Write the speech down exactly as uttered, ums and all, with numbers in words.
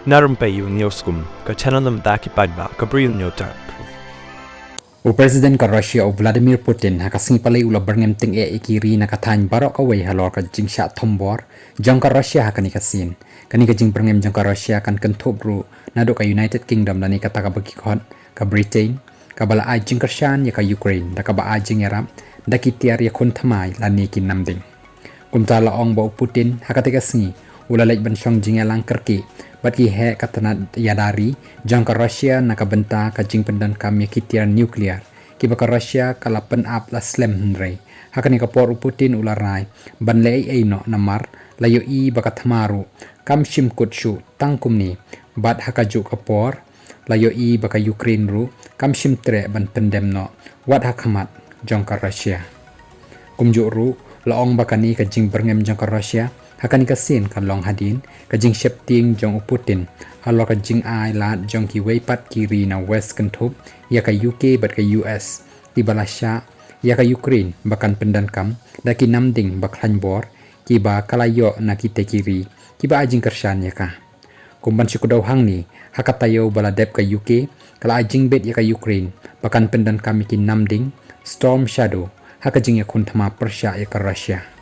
Na Rympei U News Kum, ka channel na bynta ki paidbah ka Bri U News Tap. U President ka Russia u Vladimir Putin ha ka sngi Palei u la byrngem tyngeh ïa ki ri na ka thaiñ baroh kawei halor ka jingshah thombor jong ka Russia ha kane ka sien. Kane ka jingbyrngem jong ka Russia kan kynthup ruh naduh ka United Kingdom lane kata kaba ki khot ka Britain, kaba la ai jingkyrshan ïa ka Ukraine da kaba ai jingïarap da ki tiar ïakhun thymmai lane ki namding. Kumta la ong ba u Putin ha kata ka sngi u la leit ban shong jingïalang kyrkieh bad ki heh ka tnat ïada ri jong ka Russia na ka bynta ka jingpyndonkam ïa ki tiar nuclear kiba ka Russia ka la pynap la slem, hynrei ha kane ka por u Putin u la rai ban leh ei ei noh namar la ïohi ba ka thma ruh kam shym kut shuh tang kumne, bad ha kajuh ka por la ïohi ba ka Ukraine ruh kam shym treh ban pyndem noh wat ha khmat jong ka Russia. Kumjuh ruh la ong ba kane ka jingbyrngem jong ka Russia ha kane ka sien ka long hadien ka jingsheptieng jong u Putin halor ka jingai lad jong kiwei pat ki ri na West kynthup ïa ka U K bad ka U S kiba la shah ïa ka Ukraine ba kan pyndonkam da ki namding ba khlaiñ bor kiba ka la ïoh na kitei ki ri kiba ai jingkyrshan ïa ka. Kum ban shu kdew hangne, ha ka taïew ba la dep ka U K ka la ai jingbit ïa ka Ukraine ba kan pyndonkam ïa ki namding Storm Shadow ha ka jingïakhun thma pyrshah ïa ka Russia.